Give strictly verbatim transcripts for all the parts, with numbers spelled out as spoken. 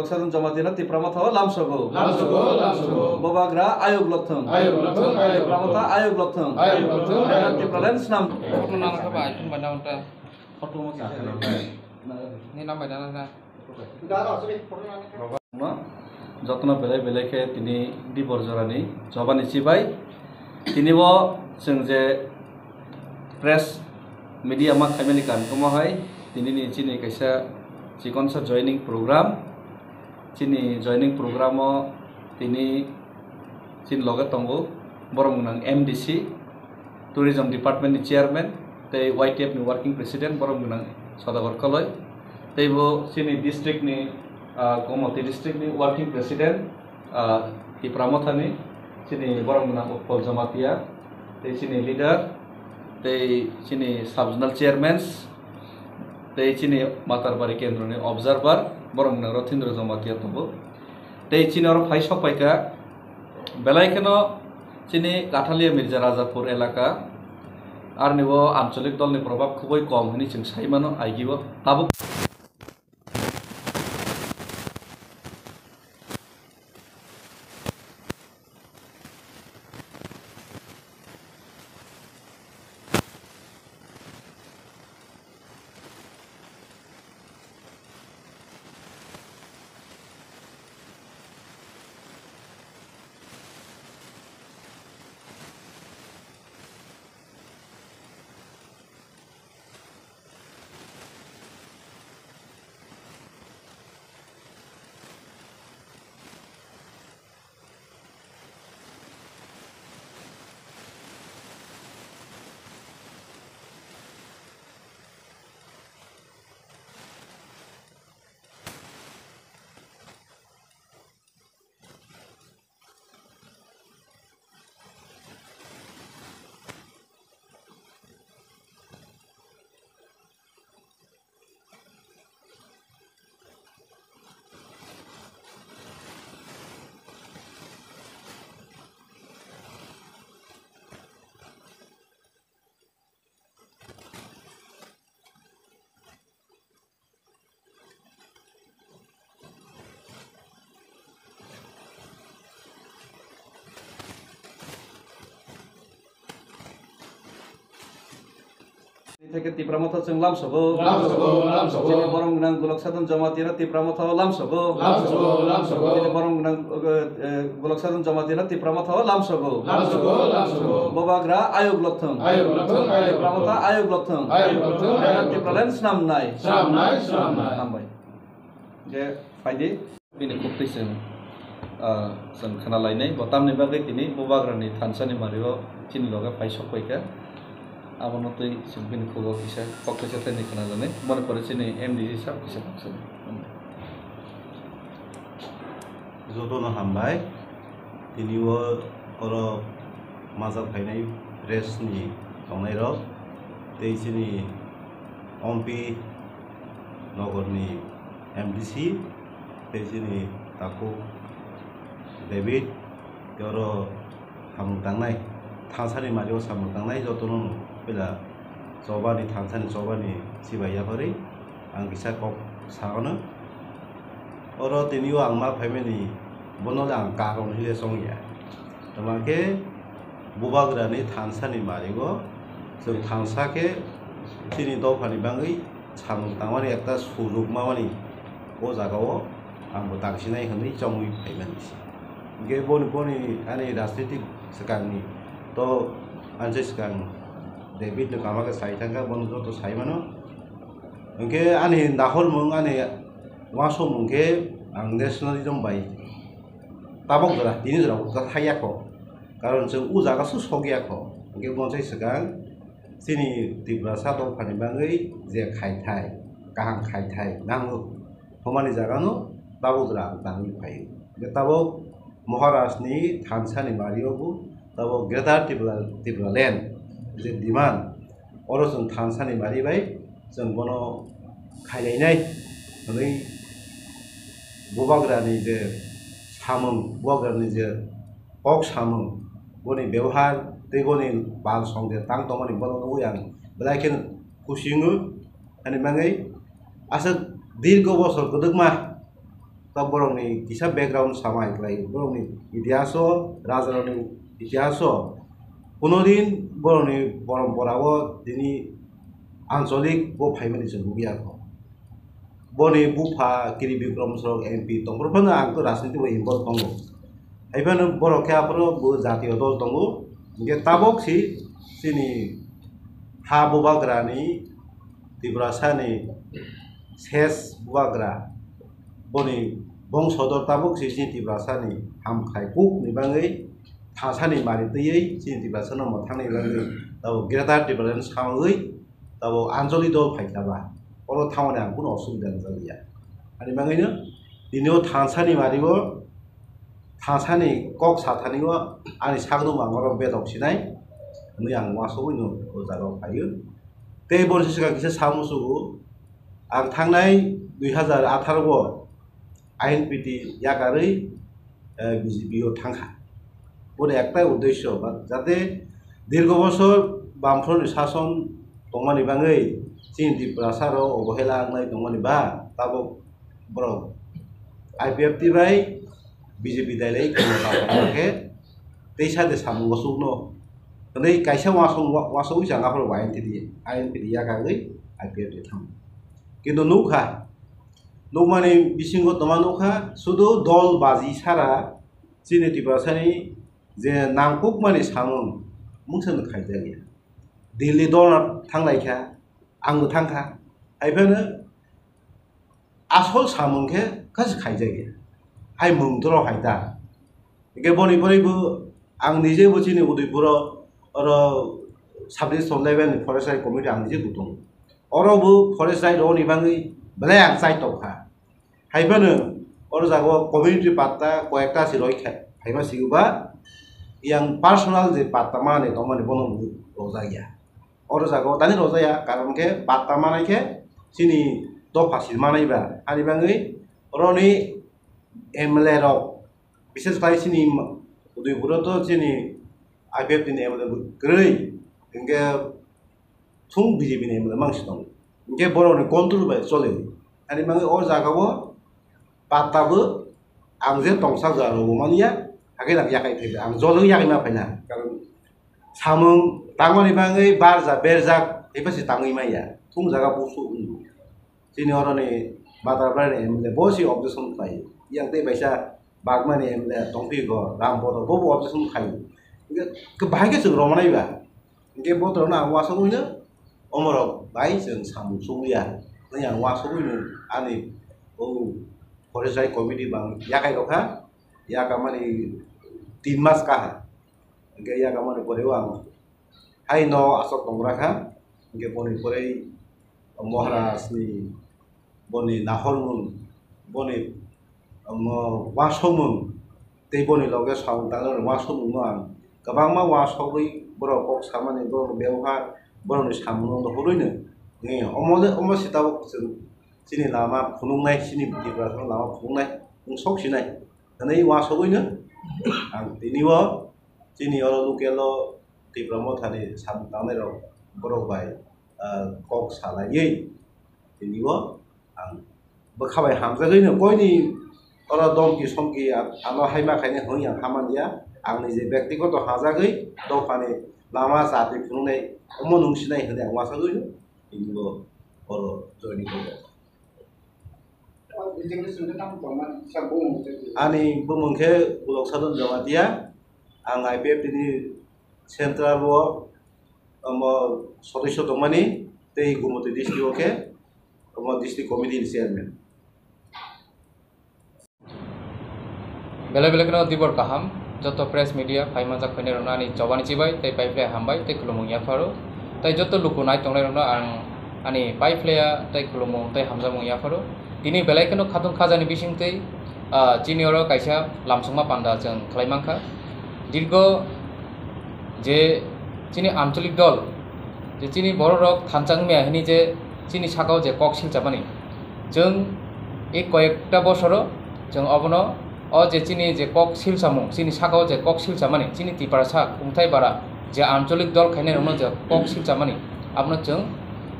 Sadon Jamatia no Tipra Motha o lamsogo. Lamsogo, lamsogo. Bubagra ayuk lokthung. Ayuk lokthung, ayuk Tipra Motha lokthung. Ayuk lokthung. Ayuk lokthung, ayuk lokthung. Tipraland snam. Kono nang kha bai, thung bai nang ta. Photo mo kisa. Ni nam bai nang ta. No, jotno belai belai khe tini dibor jorani chobani chibai. Tini bo chwng je press media ma khaimani kan komo hai tini ni chini kaisa chikonsa joining program. Chini joining program o tini chini loge tongo borok nang M D C, Tourism Department ni Chairman tei Y T F ni Working President borok nang Sodagar Koloi, tei bo chini district ni, ah, Gomati district ni Working President, ah, Tipra Motha ni chini borok nang Utpal Jamatia, tei chini leader, tei chini sub zonal chairmans, tei chini Matarbari kendro ni observer borok nang Rothindra Jamatia tongo. Tei chini oro phai sok paikha, belai kheno chini Kathalia Mirza Rajapur elaka, arni o ancholik dolni probab khubui kom hwnwi chwng sai mano, aigio tabuk. Theke Tipra Motha chwng lamsogo. Lamsogo, lamsogo. Chini borok nang Golok Sadon Jamatia no Tipra Motha o lamsogo. Lamsogo, lamsogo. Chini borok nang, eh, eh, Golok Sadon Jamatia no Tipra Motha o lamsogo. Lamsogo, lamsogo. Bubagra ayuk lokthung. Ayuk lokthung, ayuk lokthung. Tipra Motha ayuk lokthung. Ayuk lokthung, ayuk lokthung. Tipraland snamnai. Snamnai, snamnai. Hambai. Je phaidi. Bini khuktwi chwng, ah, chwng khna lainai, bo tamni bagwi tini Bubagrani thansani mario chini loge phai sok paikha. Abono twi chwng bini khugo kisa kok kisa tei khna lanai. Boni pore chini M D C sir kisa kok sani. Jotono hambai. Tini o oro majak phainai press ni tongnai rok tei chini Ompi Nogor ni M D C tei chini takhuk David tei oro samung tangnai, thansa ni mari o samung tangnai jotono no puila choba ni thansa ni choba ni chibai yaphari ang kisa kok sa mano. Oro tini o ang ma phaimani bono le ang karon hile chong ya. Tama khe Bubagrani thansani marigo chwng thansa khe chini dophani bagwi samung tangmani ekta sujuk mamani o jagao ang bo tangsinai hwnwi chongwi phaimani se. Hwnkhe boni, boni ani rajnitik swkangni to anse swkang David no kama khe sai thangkha, bono joto sai mano. Hwnkhe ani dahormung, ani uansukmung khe ang nationalism bai tabok jora, tini jora bo thai ya kho. Karon chwng o jaga se sok ya kho. Hwnkhe bonsai swkang chini Tiprasa dophani bagwi je khaithai, kaham khaithai nango, hwnmani jaga no tabok jora ang tangwi phai. Hwnkhe tabok Maharaj ni thansa ni mari o bo tabok Greater Tripura, Tipraland je demand, oro chwng thansani mari bai chwng bono khailainai hwnwi Bubagrani je samung, Bubagrani je kok samung, boni bebohar tei boni bal song je tang tongmani bono nugwi ang belai kheno khusi wngo. Ani bagwi aswk dirgo bosor kwdwkma Ta borokni kisa background samai khlai, borokni itihaso, rajarokni itihaso, kunodin borokni porompora o tini ancholik bo phaimani chwng nukya kho. Boni bupha Kiri Bikrom Sarma M P tongphuru phano ang to rajniti bo involve tongo. Haiphano borok khe aphuru bo jatiyo dol tongo. Hinkhe tabok si chini ha bubagrani, Tiprasani ses bubagra, boni bongsodor tabok si chini Tiprasani hamkhai kukni bagwi, thangsani mari twiwi chini Tiprasano mwthangni bagwi tabok Greater Tipraland sawi tabok ancholi dol phaikha ba, oro thangmani ang kunu osubida nukjakya. Ani bagwino tini o thangsani mari o, thangsani kok sathani o ani sakno ang oro bedok sinai hwnwi ang uansugwi no o jaga o phaio. Tei boni swkang kisa sa musugo, ang thangnai dui hazar atharo o I N P T yakarwi, eh, B J P o thangkha. Boni ektai uddesyo ba, jate dirgo bosor Bamfront ni sason tongmani bagwi chini Tiprasa rok obohela wngnai tongmani ba, tabok borok I P F T bai B J P dailai kheno khe teisa de samung bo chukno hwnwi kaisa uansuk, uansugwi chang aphuru I N P T, I N P T yakarwi I P F T thang. Kintu nukha, nukmani bisingo tongma nukha, sudu dol baji sara chini Tiprasani je nangkukmani samung mungsa no khaijakya. Delhi dol thanglaikha, angbo thangkha. Haiphano asol samung khe khasi khaijakya. Hai mung doro hai ta. Hingke boni pore bo ang nije bo chini Udaipuro oro sub division level ni forest right committee ang nije bo tongo. Oro bo forest right rok ni bagwi belai ang chai tokha. Haiphano oro jaga o community patta koyekta si roi khai, phaima si ba yang personal je patta mani tongmani bono bo rojak ya. Oro jaga o tani rojak ya, karon khe patta manai khe chini dopha si manai ba. Ani bagwi oro ni M L A rok, bises khai chini Udaipuro to chini I P F T ni M L A bo kwrwi, hingke thung B J P ni M L A mangsi tongo. Hingke borok ni control bai chole. Ani bagwi o jaga o patta bo ang je tongsak jaga rok bo manya, hakhe ang yakai phai ang joloi yakai ma phaina. Karon samung tangmani bagwi barja berjak haiphasi tangwi manya. Thung jaga busu wngbo. Chini oroni Batarbarini M L A bo si objection khlai. Yang tei baisa Bagmani M L A tongphi go, Ram Bodo bo bo objection khai. Hingke bahai khe chwng romanai ba. Hingke bo torno ang uasugwi no omorok bai chwng samung chukliya. Tei ang uasugwi no ani o forest right committee bang yakai rokha, yakamani tin mas kaha. Hingke yakamani pore o ang hai no aswk tong rakha, hingke boni pore Maharaj ni boni nahormung, boni, omo, uansukmung tei boni loge samung tangnai uansukmung no ang kwbangma uansugwi borok kok samani, borok ni bebohar, borok ni samung no nuhurwi no, eh, omo le, omo se tabuk chwng chini lama phunuknai, chini Tiprasa lama phunuknai wng sok sinai hwnwi uansugwi no ang tini o chini oro local o Tipra Mothani samung tangnai rok borok bai, ah, kok salaiwi tini o ang bwkha bai hamjagwi no koini oro domki somki ano haima khaina hwnwi ang hamani ya, ang nije bektigoto hamjagwi dophani lama chati phunuknai omo nung sinai hwnwi ang uansugwi no tini o oro joining khaijak. Ani bumung khe Ulok Sadon Jamatia, ang I P F T ni central o, omo, sodosyo tongmani tei Gumoti district o khe omo district committee ni chairman. Belai belai kheno dibor kaham, joto press media phai manjak phainai rokno ani chobani chibai tei pai phlai hambai tei khulumung yapharo. Tei joto luku nai tongnai rokno ang ani pai phlaiya tei khulumung tei hamjakmung yapharo. Tini belai kheno khatung khajani bising tei, ah, chini oro kaisa lamsongma panda chwng khlai mankha. Dirgo je chini ancholik dol, je chini borok rok thansa wngmaya hini je chini sakao je kok silchamani, chwng e koyekta bosoro chwng obono o je chini je kok silchamung, chini sakao je kok silchamani, chini Tiprasa kungthai bara je ancholik dol khainai rokno je kok silchamani, abono chwng,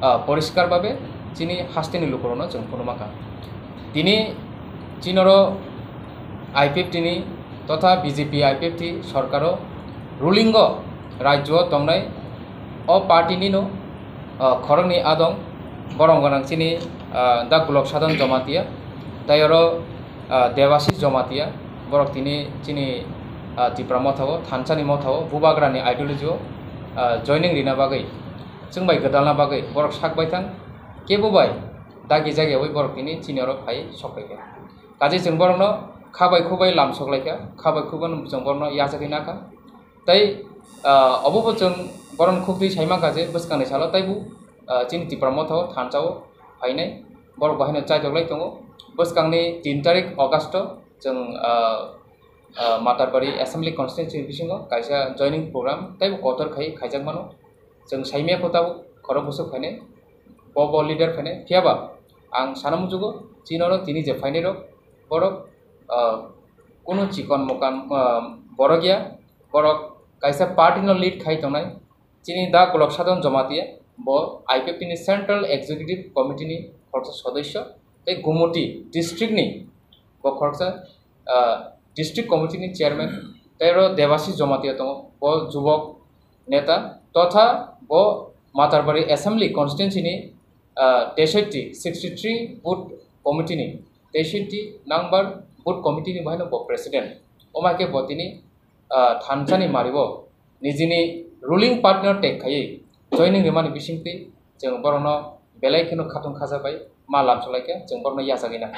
ah, poriskar babe chini hasteni lukurokno chwng phunukmakha. Tini Chinoro I P F T ni totha B J P I P F T sorkaro ruling o rajyo tongnai o party nino, ah, khorokni adong borom gwnang chini, ah, da Golok Sadon Jamatia, tei oro, ah, Debashish Jamatia, borok tini chini, ah, Tipra Motha o, thansani motha o, Bubagrani ideology o, ah, joining rina bagwi, chwng bai gwdalna bagwi borok sak bai thang, kebo bai dagi jagyaui borok tini chini oro phai sok bai kha. Kaje chwng borokno kha bai khu bai lam sok lai kha, kha bai khu bai chwng borokno yachagwi na kha. Tei, ah, obo bo chwng borokno khuk twi sai man kha je bwskangni salo taibo, ah, chini Tipra Motha o thansa o phainai borok bo haino chaitok lai tongo. Bwskangni tin tarik August o chwng, ah, ah, Matarbari Assembly Constituency bisingo kaisa joining program teibo kotor khai khaijak mano. Chwng saimaya kho tabuk khorok bwswk phainai, bo bo leader phainai. Phiya ba ang sana muchugo, chini oro tini je phainai rok, borok, ah, kunu chikon mokan, ah, borok ya, borok kaisa party no lead khai tongnai. Chini da Golok Sadon Jamatia, bo I P F T ni Central Executive Committee ni khoroksa sodosyo, tei Gumoti district ni bo khoroksa, ah, district committee ni chairman, tei oro Debashish Jamatia tongo, bo jubok neta, totha bo Matarbari Assembly Constituency ni, ah, teishoti, sixty three booth committee ni teishoti number booth committee ni bo haino bo president. Omo hai khe bo tini, ah, thansani mario nijini ruling party no tek khaiwi joining rimani bisingtwi chwng borokno belai kheno khatung khajabai ma lamsok lai khe chwng borokno yachagwi na.